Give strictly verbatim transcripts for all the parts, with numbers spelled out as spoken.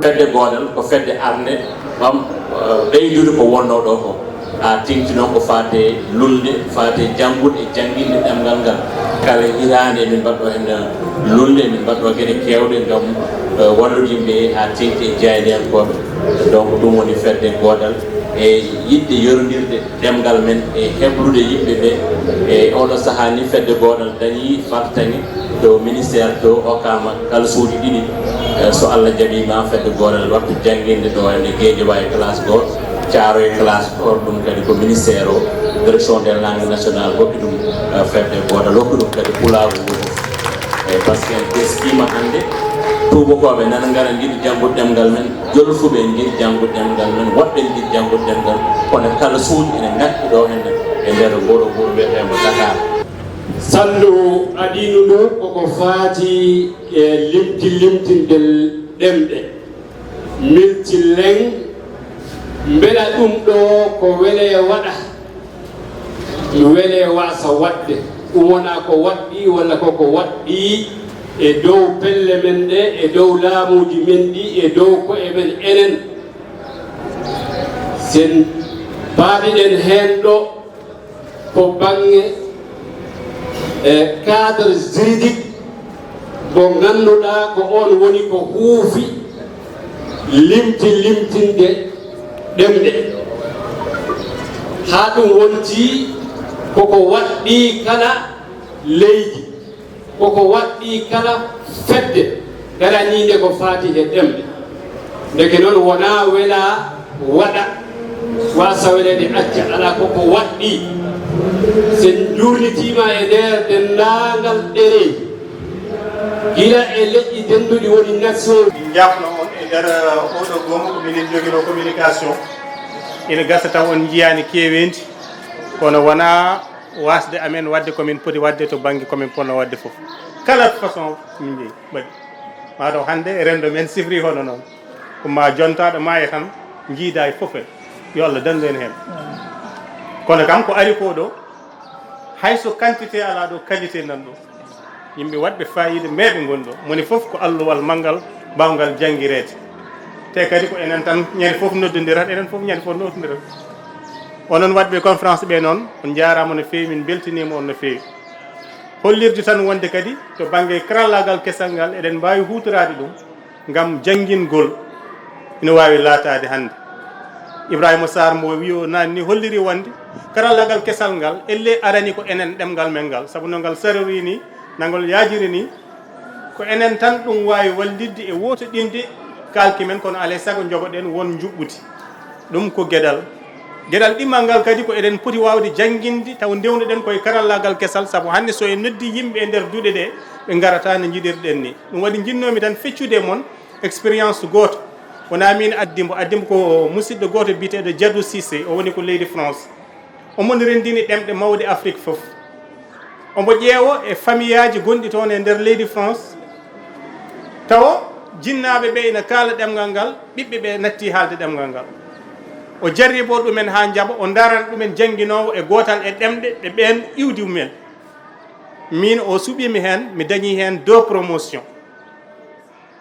Fedde Goodal ko fedde arnde ɓam, eh, ɓeydude ko wonnoo ɗoo ko. Haa teeŋti noon ko faati e lulnde, faati e janngude e jannginde ɗemngal ngal. Kala hitaande emin mbaɗɗoo heen lulnde, emin mbaɗɗoo geɗe keewɗe ngam, eh, wallude yimɓe haa teeŋti e jaayndiyankooɓe. Donc, ɗum woni Fedde Goodal e yiɗde yorondirde ɗemngal men e heblude yimɓe ɓe. E oɗo sahaa ni, Fedde Goodal dañii fartaŋŋe to ministère to, okkaama kalsuuji ɗiɗi. Eh, so Allah jaɓiima, Fedde Goodal waɗtu jannginde ɗo e Guédiawaye classe gooto, Thiaroye classe gooto, ɗum kadi ko ministère o, direction des langues nationales hokki ɗum, eh, Fedde Goodal, hokki ɗum kadi pulaagu ngu. Eyi, par ce que en teskiima hannde, tuubakooɓe nana ngara njiɗi janngude ɗemngal men, jolfuɓe njiɗi janngude ɗemngal men, woɗɓe njiɗi janngude ɗemngal, kono kalsuuji ene ngakki ɗo henne e nder ngoro wuro wiyeteemo Dakar. Salndu adinu ndu koko faati e limti limtindel ɗemɗe, milti leng, mbela ɗum ɗo ko wele waɗa? Wele waasa waɗde, ɗum wonaa ko waɗɗii walla ko ko waɗɗii e dow pelle men ɗe, e dow laamuuji men ɗi, e dow ko'e men enen. Sen paaɗiɗen heen ɗo ko baŋŋe, e, cadre juridique mo ngannduɗaa ko oon woni ko huufi limti limtinde ɗemɗe. Haa ɗum wonti koko waɗɗii kala leydi, koko waɗɗii kala fedde daraniinde ko faati e ɗemɗe. Ndeke noon wonaa wela waɗa, waasa weleede acca, alaa koko waɗɗii. Sen njuurnitiima e nder denndaangal ɗereeji, gila e leƴƴi dennduɗi woni nation. Min njaafno on e nder, eh, oɗo goomu ko minen njogino communication. Ina gasa taw on njiyaani keeweendi, kono wonaa waasde amen waɗde ko min poti waɗde to bannge ko min ponno waɗde fof. Kala façon min njeyi, mbaɗi. Maa taw hannde renndo men sifri hono noon. Ko ma jontaaɗo maayo tan njiidaa e fof en. Yo Allah danndu en heen. Kono kam ko ari ko ɗo, hay so quantité alaa ɗo, qualité nan ɗo. Yimɓe waɗɓe faayiida meeɓe ngoni ɗo. Moni fof ko alluwal manngal mbaawngal janngireede. Te kadi ko enen tan ñande fof noddondirat, enen fof ñande fof noddondirat. Onon waɗɓe conférence ɓe noon, on njaaraama no feewi, min mbeltaniima on no feewi. Hollirde tan wonde kadi to bannge karallaagal kesal ngal, eɗen mbaawi huutoraade ɗum ngam janngingol ina waawi laataade hannde. Ibrahima Sarr mo wiyo naanni holliri wonde karallaagal kesal ngal, ellee arani ko enen ɗemngal men ngal, sabu no ngal sarori ni, no ngal yaajiri ni, ko enen tan ɗum waawi wallitde e wootoɗinde kaalki men, kono alaa e sago njogoɗen won njuɓɓudi. Ɗum ko geɗal. Geɗal ɗimmal ngal kadi ko eɗen poti waawde jannginde taw ndewnuɗen koye karallaagal kesal, sabu hannde so en noddi yimɓe e nder duɗe ɗe, ɓe ngarata no njiɗirɗen ni. Ɗum waɗi njinnoomi tan feccude e mon expérience gooto. Wonaa miin addi mbo, addi mbo ko musidɗo gooto biyeteeɗo Jadu Cissé, o woni ko leydi France. Omo renndini ɗemɗe mawɗe Afrik fof. Omo ƴeewa e famiyaaji gonɗi toon e nder leydi France, tawa jinnaaɓe ɓe ina kaala ɗemngal ngal, ɓiɓɓe ɓe natti haalde ɗemngal ngal. O jarriboo ɗumen haa njaɓa, o ndaarana ɗumen jannginoowo e gootal e ɗemɗe ɗe ɓeen iwdi mumen. Miin o suɓii mi heen, mi dañii heen deux promotion.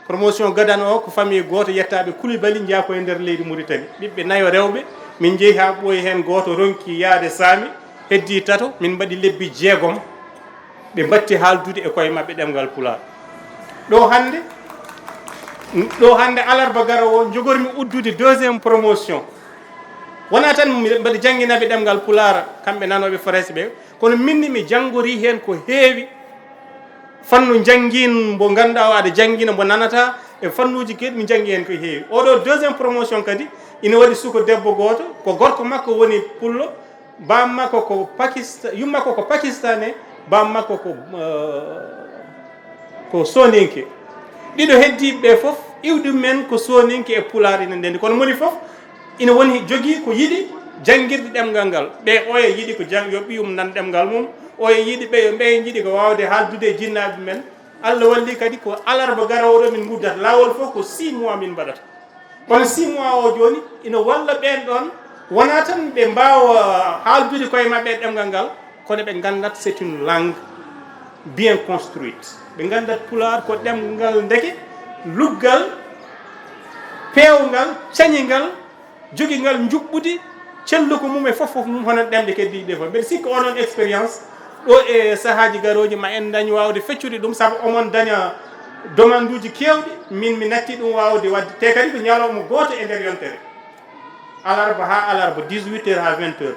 Promotion gadano o ko famille gooto yettaaɓe Koulibaly njeyaa ko e nder leydi Mauritanie. Ɓiɓɓe nayo rewɓe, min njehi haa ɓooyi heen, gooto ronki yahde saami, heddii tato, min mbaɗi lebbi jeegom, ɓe mbatti haaldude e koye maɓɓe ɗemngal Pulaar. Ɗo hannde, ɗo hannde alarba garowo o njogormi uddude deuxième promotion. Wonaa tan mi mbaɗa jannginaɓe ɗemngal Pulaar, kamɓe nanooɓe Farayse ɓe, kono min ni mi janngorii heen ko heewi. Fannu njanngiin mbo ngannduɗaa o aɗa janngina, mbo nanata, e fannuuji keewɗi mi janngi heen ko heewi. Oɗo deuxième promotion kadi ina waɗi suko debbo gooto, ko gorko makko woni pullo, baam makko ko Pakista-, yumma makko ko Pakistanais, baam makko ko, eh, ko Sooninke. Ɗiɗo heddiiɓe ɓe fof, iwdi men ko Sooninke e Pulaar ina ndenndi. Kono moni fof ina woni jogii ko yiɗi janngirde ɗemngal ngal. Ɓe oya yiɗi ko jang-, yo ɓiyum nan ɗemngal mum, O e yiɗi ɓe, ɓe njiɗi ko waawde haaldude e jinnaaɓe men. Allah walli kadi ko alarba garoowo ɗo min nguddata. Laawol fof ko six mois min mbaɗata. Kono six mois o jooni ina walla ɓeen ɗoon, wonaa tan ɓe mbaawa haaldude koye maɓɓe e ɗemngal ngal, kono ɓe nganndat c'est une langue bien construite. Ɓe nganndat Pulaar ko ɗemngal ndeke luggal, peewngal, cañingal, jogingal njuɓɓudi, celluka mum e fof fof mum, hono ɗemɗe keddiiɗe ɗe fof. Mbeɗa sikki onon expérience ɗo e sahaaji garooji ma en dañ waawde feccude ɗum, sabu omon daña demande uji keewɗi, min mi natti ɗum waawde waɗde. Te kadi ko ñalawma gooto e nder yontere, alarba haa alarba, dix-huit heures haa vingt heures.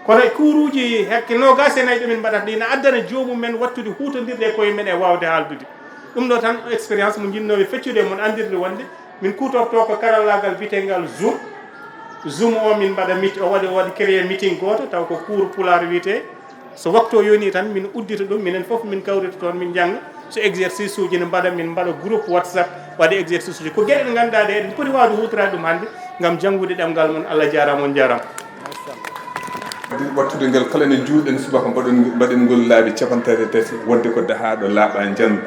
Kono e kuuruuji hakke noogaas e nayi ɗo min mbaɗata ɗi, ina addana joomum men wattude huutondirde e koye men e waawde haaldude. Ɗum ɗo tan expérience mo njinnoomi feccude e mon, anndirde wonde min kuutorto ko karallaagal biyeteengal Zoom. Zoom o min mbaɗa mit-, o waɗi, o waɗi créé meeting gooto, taw ko cours Pulaar wiyetee. So waktu o yoni tan, min uddita ɗum, minen fof min kawrita toon, min njannga. So exercice uji ne mbaɗa, min mbaɗa groupe WhatsApp, waɗa exercice uji. Ko geɗe ɗe ngannduɗaa ɗe, eɗen poti waawde huutoraade ɗum hannde ngam janngude ɗemngal mon. Allah jaaraama, on njaaraama. Wattude ngal kala ne njuurɗen subaka, mbaɗen, mbaɗen ngol laabi cappanɗe tati, wonde ko dahaaɗo laaɓa njanndu.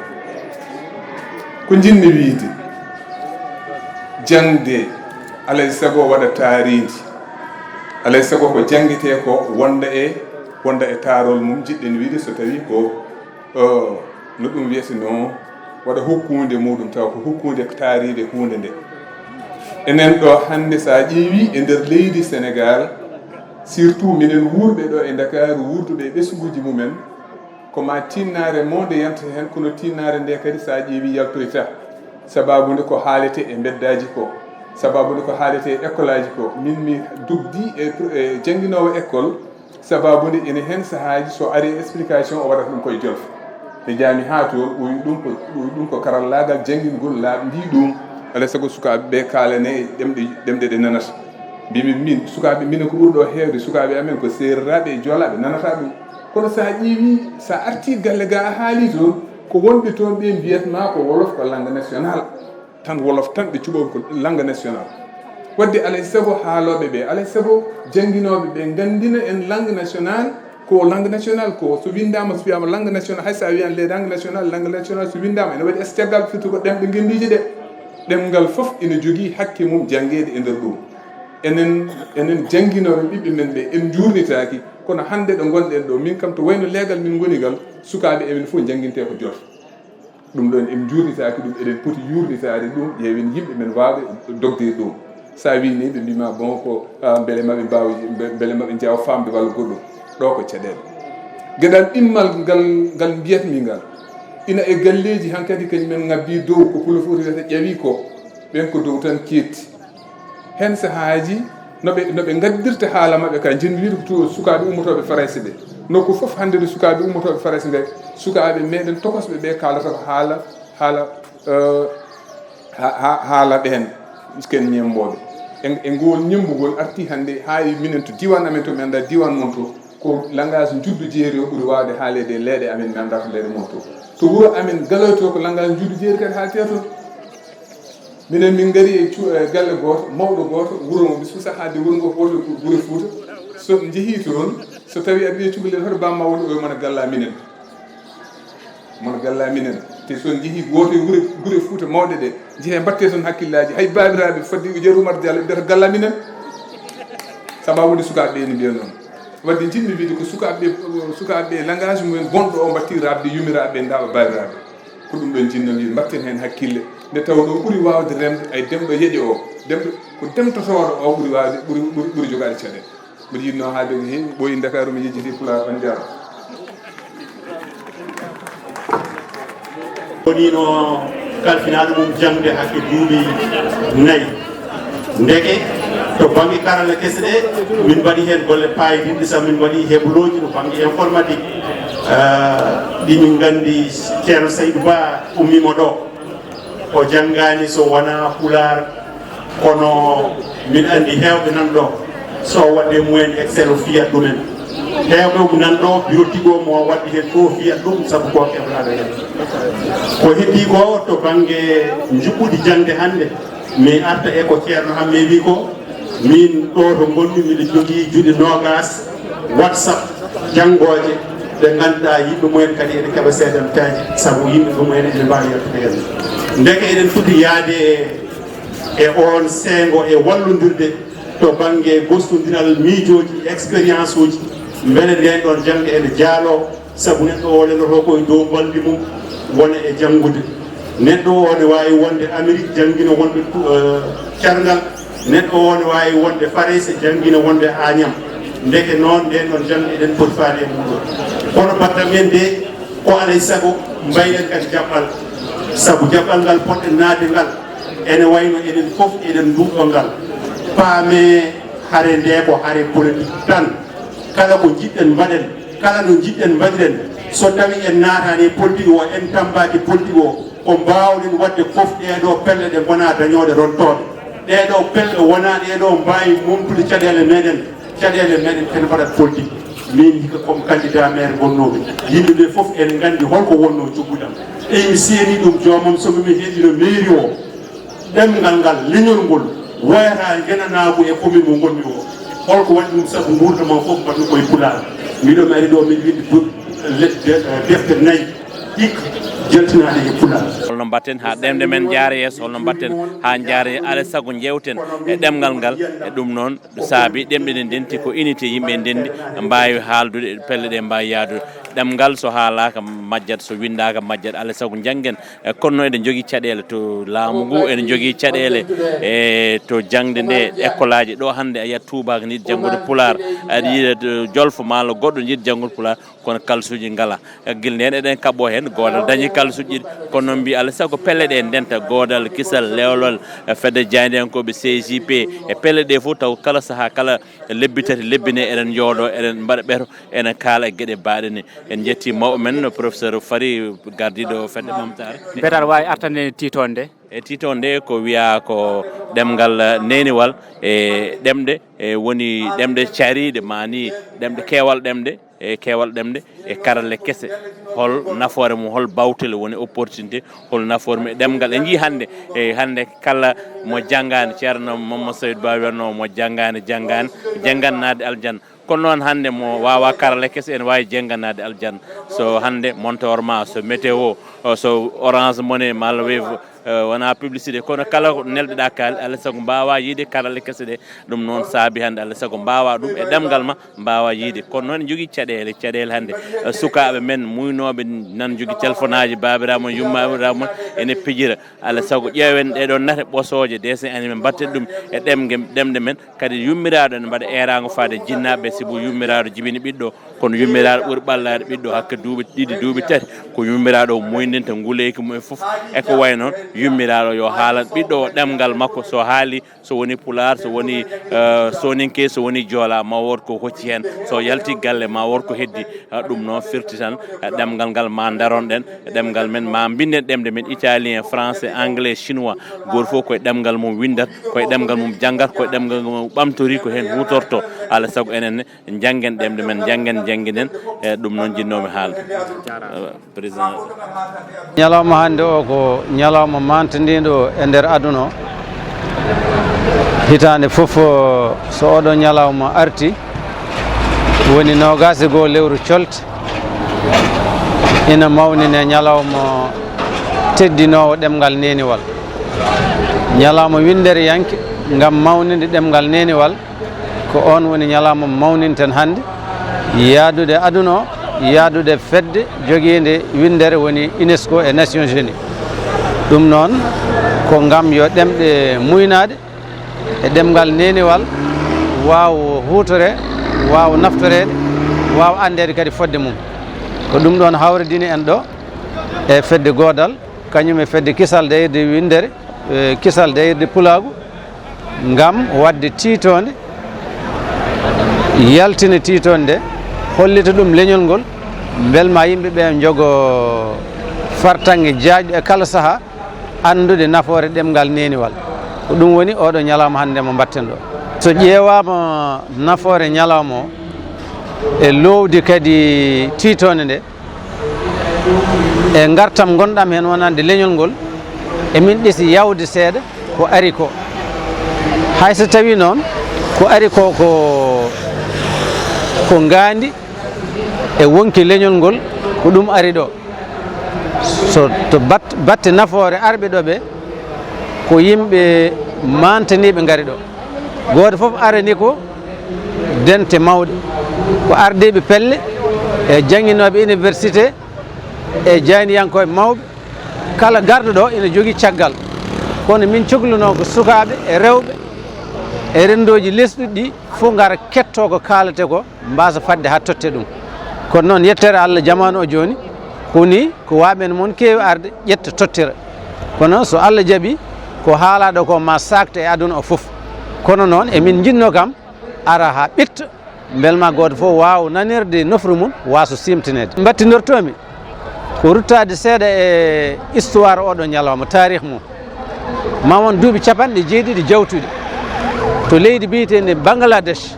Ko njiɗmi wiyde, jaŋde, alay sago waɗa taariindi. Alay sago ko janngitee ko wonda e, wonda e taarol mum, njiɗɗen wiyde so tawii ko, o, no ɗum wiyetenoo, waɗa hukkuunde muɗum, tawa ko hukkuunde ko taariinde huunde nde. Enen ɗo hannde, so a ƴeewii e nder leydi Senegaal, surtout minen wuurɓe ɗo e Ndakaaru, wuurduɓe e ɓesnguuji mumen, ko ma tiinnaare mawnde yanta heen, kono tiinnaare nde kadi, so a ƴeewii, yaltoyta. Sabaabu nde ko haaletee e mbeddaaji ko, sabaabu nde ko haaletee e ekkolaaji ko. Min mi dugdii e, e jannginoowo ekkol, sabaabu nde ene heen sahaaji so ari e explication o waɗata ɗum koye jolof. Nde njaami haa toon, ɓooyi ɗum ko, ɓooyi ɗum ko karallaagal janngingol laaɓndii ɗum. Alaa e sago sukaaɓe ɓe kaalanee e ɗemɗe, ɗemɗe ɗe nanata. Mbimi min, sukaaɓe, minen ko ɓuri ɗo heewde, sukaaɓe amen ko seereraaɓe e joolaaɓe nanata ɗum. Kono so a ƴeewi, so a arti galle ga a haali toon, ko wonɓe toon ɓe mbiyat ma ko wolof ko langue nationale. Tan wolof tan ɓe cuɓowi ko langue nationale. Wadde alay sago haalooɓe ɓe, alay sago jannginooɓe ɓe nganndina en langue nationale, ko langue nationale ko so winndaama, so wiyaama langue nationale, hay so a wiyan les langues nationales, langue nationale so winndaama ene waɗi caggal, surtout ko ɗemɗe ngenndiije ɗe. Ɗemngal fof ene jogii hakke mum janngeede e nder ɗum. Enen, enen jannginooɓe ɓiɓɓe men ɓe, en njuurnitaaki, kono hannde ɗo ngonɗen ɗo, min kam to wayno leegal min ngoni ngal, sukaaɓe emen fof njanngintee ko jolof. Ɗum ɗoon en njuurnitaaki ɗum, eɗen poti yuurnitaade ɗum, ƴeewen yimɓe men waawɓe dogde e ɗum. So a wiyi ni, ɓe mbiima, bon, ko, ah, mbele maɓe mbaawa, mbe-, mbele maɓe njaawa faamde walla goɗɗum. Ɗo ko caɗeele. Geɗal ɗimmal ngal, ngal mbiyatmi ngal, ina e galleeji hankadi kañum en ngabbii dow, ko pulaar foti wiyata ƴawi ko, ɓeen ko dow tan keetti. Heen sahaaji, no ɓe, no ɓe ngaddirta haala maɓɓe ka, njiɗmi wiyde ko to sukaaɓe ummotooɓe Farayse ɓe. Nokku fof hannde nde sukaaɓe ummotooɓe Farayse ɓe, sukaaɓe meɗen tokosɓe ɓe kaalata ko haala, haala, eh, ha-, ha-, haala ɓeen ken ñemmbooɓe. E, e ngol ñemmbugol arti hannde haa e minen to diiwaan amen to, mi anndaa diiwaan mon to, ko langage njuddu jeeri o ɓuri waawde haaleede e leeɗe amen, mi anndaa to leeɗe mon to. To wuro amen Galoy to ko langage njuddu jeeri kadi haaletee toon. Minen min ngari e cu-, e galle gooto, mawɗo gooto, wuro mo mi suusa haalde wuro ngo, gooto ko Gure Fuuta. So njehii toon, so tawii aɗa wiya cukalel hoto bamma woni, o wiya mona galla minen. Mona galla minen. Te so njehii gooto e wuro, Gure Fuuta mawɗe ɗe, njehee mbaɗtee toon hakkillaaji. Hay baabiraaɓe fodde Ujeer Umar Diallo ɓe mbiyata galla minen. Sababu nde sukaaɓe ɓe ene mbiya noon. Wadde njiɗmi wiyde ko sukaaɓe ɓe, sukaaɓe ɓe langage mumen bonɗo o mbaɗti raɓde yumiraaɓe ɓe, ndaaɓa baabiraaɓe. Ko ɗum ɗoon njiɗnoo mi mbaɗten heen hakkille. Nde tawnoo ɓuri waawde remde, ay, demɗo yeƴo o, demɗo, ko demtotooɗo o ɓuri waawde, ɓuri, ɓuri, ɓuri jogaade caɗeele. Mbiɗa yiɗnoo haalde ko heewi, ɓooyi Ndakaaru, mi yejjitii Pulaar, on njaaraama. Woniino kalfinaaɗo mum jaŋde hakke duuɓi nayi. Ndeke, to bannge karalla kese ɗe, min mbaɗi heen golle paayodinɗe, sabu min mbaɗi hebloji to bannge informatique, eh, ɗi min nganndi. Ceerno Saydou Ba ummiima ɗo. O janngaani so wonaa Pulaar, kono min anndi heewɓe nan ɗo, so o waɗde mumen Excel o fiyat ɗumen. Heewɓe o nan ɗo, bureau Tigo mo o waɗdi heen fof o fiyat ɗum, sabu ko keblaaɗo heen. Ko heddii ko to bannge njuɓɓudi jaŋde hannde, mi arta e ko Ceerno Hammee wi ko, min ɗo to ngonmi, miɗo jogii juuɗe noogaas WhatsApp janngooje. Ɓe ngannduɗaa yimɓe mumen kadi ene keɓa seedantaaji, sabu yimɓe mumen ene mbaawi yaltude heen. Ndeke eɗen foti yahde e, e oon seengo e wallondirde to bannge gostondiral miijooji, expérience uji, mbele ndeen ɗoon jaŋde ene jaaloo, sabu neɗɗo o lelotoo ko e dow mbaldi mum, wona e janngude. Neɗɗo o ne waawi wonde Amérique, janngina wonde, eh, carngal. Neɗɗo o ne waawi wonde Farayse, janngina wonde Añam. Ndeke noon, ndeen ɗoon jaŋde eɗen poti faade e muuɗum. Kono batte men de, ko alaa e sago, mbayɗen kadi jaɓɓal. Sabu jaɓɓal ngal potɗen naatde ngal, ene wayno eɗen fof eɗen nduɗɗo ngal. Paamee, hare nde ko hare politique tan. Kala ko njiɗɗen mbaɗen, kala no njiɗɗen mbaɗiren, so tawii en naataani e politique o, en tammbaaki politique o, ko mbaawɗen waɗde fof, ɗee ɗoo pelle ɗe ngonaa dañooɗe rontooɓe. Ɗee ɗoo pelle wonaa ɗee ɗoo mbaawi momtude caɗeele meɗen, caɗeele meɗen ene mbaɗat politique. Min hikka comme candidat maire ngonnoomi, yimɓe ɓe fof ene nganndi hol ko wonnoo coggu am. Eyi, mi seeni ɗum, joomam, so mi heɓino mairie o, ɗemngal ngal, leñol ngol, wayata ngenanaagu e commune mo ngonmi o. Hol ko waɗi ɗum? Sabu nguurndam am fof mbaɗmi ko e Pulaar. Miɗo ari ɗo, miɗo winndi du-, le-, de-, defte nayi, hikka, jaltinaaɗe e Pulaar. Holno mbaɗten haa ɗemɗe men njaara yeeso? Holno mbaɗten haa njaara yeeso? Alaa e sago njeewten e ɗemngal ngal. E ɗum noon, ɗo saabi ɗemɗe ɗe ndenti, ko unité, yimɓe ndenndi, mbaawi haaldude, pelle ɗe mbaawi yahdude. Ɗemngal so haalaaka majjat, so winndaaka majjat, alaa e sago njanngen. E kono noon eɗen njogii caɗeele to laamu ngu, eɗen njogii caɗeele e to jaŋde nde, écoleaaji. Ɗo hannde a yiyat tuubaako ne yiɗi janngude Pulaar, aɗa yiya to Jolfo maa goɗɗo ne yiɗi janngude Pulaar, kono kalsuuji ngalaa. E gila ndeen eɗen kaɓoo heen, Goodal dañii kalsuuji ɗiɗi, kono noon mbiyi alaa e sago pelle ɗe ndenta, Goodal, Kisal, Lewlewal, e Fedde Jaayndiyankooɓe, C J P, e pelle ɗe fof taw kala sahaa, kala lebbi tati, lebbi nayi eɗen njooɗoo, eɗen mbaɗa ɓeto, eɗen kaala e geɗe baaɗe ni. En njettii mawɓe men, no professeur Fari, gardiiɗo Fedde Ɓamtaare. Mbiyat aɗa waawi artande en tiitoonde? E tiitoonde ko wiyaa ko ɗemngal, eh, neeniwal e ɗemɗe, e woni ɗemɗe cariiɗe, maa ni ɗemɗe, keewal ɗemɗe, e keewal ɗemɗe, e karalle kese. Hol nafoore mum, hol bawtol woni opportunité, hol nafoore mum e ɗemngal? En njiyii hannde, e hannde kala mo janngaani, Ceerno Mamma Saydou Ba wiyatnoo, mo janngaani, janngaani, janngan naatde aljanna. Kono noon hannde mo waawaa karalle kese ene waawi janngan naatde aljanna. So hannde montor ma, so météo, o, so Orange Money, malla Wave, eh, wonaa publicité, kono kala ko nelɗo-ɗaa kaalis, alaa e sago mbaawaa yiyde karalle kese ɗe. Ɗum noon saabi hannde alaa e sago mbaawaa ɗum e ɗemngal ma, mbaawaa yiyde. Kono noon njogii caɗeele, caɗeele hannde, eh, sukaaɓe men muynooɓe nan njogii telefonaaji, baabiraaɓe mum, yummaaɓe mum ene pijira. Alaa e sago ƴeewen ɗee ɗoo nate ɓosooje, dessin animé, mbaɗten ɗum e ɗemge, ɗemɗe men. Kadi yummiraaɗo ene mbaɗa eeraango faade e jinnaaɓe, sibu yummiraaɗo jibini ɓiɗɗo, kono yummiraaɗo ɓuri ɓallaade ɓiɗɗo hakke duuɓi ɗiɗi, duuɓi tati, ko yummiraaɗo o muynanta nguleeki mum e fof. E ko wayi noon, yummiraaɗo yo haalan ɓiɗɗo o ɗemngal makko, so haali, so woni Pulaar, so woni, eh, Soninke, so woni Joola, ma wood ko hocci heen. So yalti galle, ma wood ko heddi. Ha, ɗum noon firti tan, eh, ɗemngal ngal ma ndaron ɗen, e ɗemngal men, ma mbinden ɗemɗe men, italien, français, anglais, chinois, gooto fof ko e ɗemngal mum winndat, ko e ɗemngal mum janngat, ko e ɗemngal mum ɓamtori, ko heen huutorto. Alaa e sago enen ne, njanngen ɗemɗe men, njanngen, njannginen, e ɗum noon njinnoomi haalde. Président. Ñalawma hannde o ko ñalawma mantindiiɗo e nder aduna o. Hitaande fof, so oɗo ñalawma arti, woni noogaas e goo lewru colte, ina mawnine ñalawma teddinoowo ɗemngal neeniwal. Ñalawma winndereyanke ngam mawninde ɗemngal neeniwal, ko oon woni ñalawma mo mawninten hannde, yahdude aduna o, yahdude fedde jogiinde winndere woni UNESCO e Nations Unies. Ɗum noon, ko ngam yo ɗemɗe muynaaɗe e ɗemngal neeniwal waaw huutoree, waaw naftoreede, waaw anndeede kadi fodde mum. Ko ɗum ɗoon hawridini en ɗo e fedde Goodal, kañum e fedde Kisal Dayirde Winndere, e Kisal Dayirde Pulaagu, ngam waɗde tiitoonde, yaltina tiitoonde nde, hollita ɗum leñol ngol, mbel ma yimɓe ɓe njogo fartaŋŋe jaajɗo e kala sahaa, anndude nafoore ɗemngal neeniwal. Ko ɗum woni oɗo ñalawma hannde mo mbaɗten ɗo. So ƴeewaama nafoore ñalawma o e loowdi kadi tiitoonde nde, e ngartam ngonɗam heen wonande leñol ngol, emin ɗisi yawde seeɗa ko ari ko. Hay so tawii noon ko ari ko, ko, ko ngaandi, E wonki leñol ngol, ko ɗum ari ɗo. So to bat-, batte nafoore arɓe ɗo ɓe, ko yimɓe maantaniiɓe ngari ɗo. Gooto fof arani ko dente mawɗe, ko ardiiɓe pelle e jannginooɓe université e jayniyankooɓe mawɓe. Kala garɗo ɗo ina jogii caggal. Kono min coklunoo ko sukaaɓe e rewɓe e renndooji lesɗuɗi ɗi fof ngara kettoo ko kaalate ko, mbaasa fadde haa totte ɗum. Kono noon, yettere Allah, jamaanu o jooni, ko ni ko waaɓe mon keewi arde ƴetta tottira. Kono so Allah jaɓi, ko haalaaɗo ko ma saakte e aduna o fof. Kono noon, emin njiɗnoo kam ara haa ɓitta, mbel ma gooto fof waawa nanirde nofru mum, waaso siimtineede. Mbattindirtoomi ko ruttaade seeɗa e histoire oɗo ñalawma, taarih mum. Ma won duuɓi capanɗe jeeɗiɗi jawtuɗi to leydi biyeteendi Bangladesh,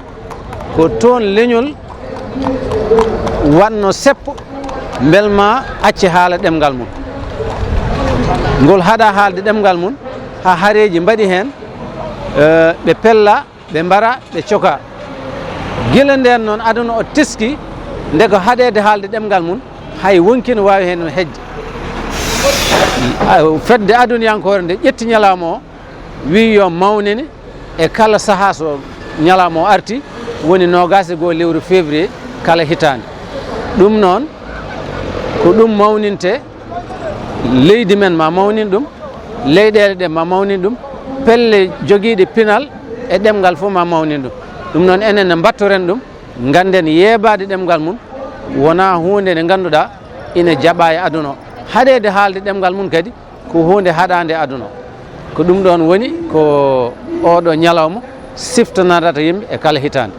ko toon leñol waɗno seppo, mbel ma acce haala ɗemngal mum. Ngol haɗa haalde ɗemngal mum, haa hareeji mbaɗi heen, eh, ɓe pella, ɓe mbara, ɓe coka. Gila ndeen noon, aduna o teski, nde ko haɗeede haalde ɗemngal mum, hay wonkino waawi heen hejde. A, fedde aduniyankoore nde ƴetti ñalawma o, wi yo mawnine e kala sahaa so ñalawma o arti, woni noogaas e goo lewru février kala hitaande. Ɗum noon, ko ɗum mawninte, leydi men ma mawnin ɗum, leyɗeele ɗe ma mawnin ɗum, pelle jogiiɗe pinal e ɗemngal fof ma mawnin ɗum. Ɗum noon, enen ne mbattoren ɗum, ngannden yeebaade ɗemngal mum wonaa huunde nde ngannduɗaa ina jaɓaa e aduna o. Haɗeede haalde ɗemngal mum kadi ko huunde haɗaande e aduna o. Ko ɗum ɗoon woni ko oɗo ñalawma siftanadata yimɓe e kala hitaande.